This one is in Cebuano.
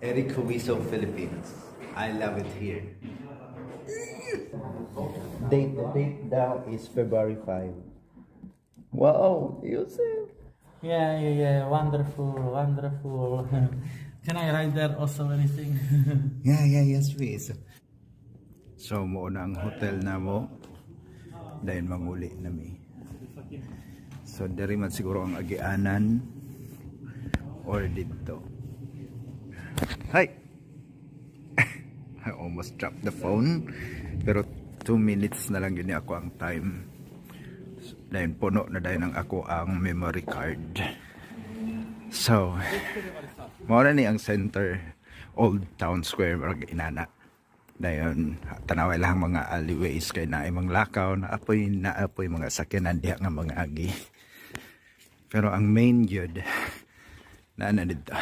Eric Huiso, Philippines. I love it here. Date, the date now is February 5. Wow, Yusuf. Yeah, wonderful, wonderful. Can I write there also anything? Yeah, yes, please. So, mao na ang hotel namo. Dahil manguli na mi. So, diri man siguro ang agianan or dito. Hi! I almost dropped the phone. Pero 2 minutes na lang gyud ako ang time. Dahil puno na dahil ang ako ang memory card. So, mao na ni ang center, Old Town Square, murag inana. Dayon tanaway lang mga alleyways kay naay mga lakaw, naapoy mga sakyanan diha nga mga agi. Pero ang main gyud naa na dito.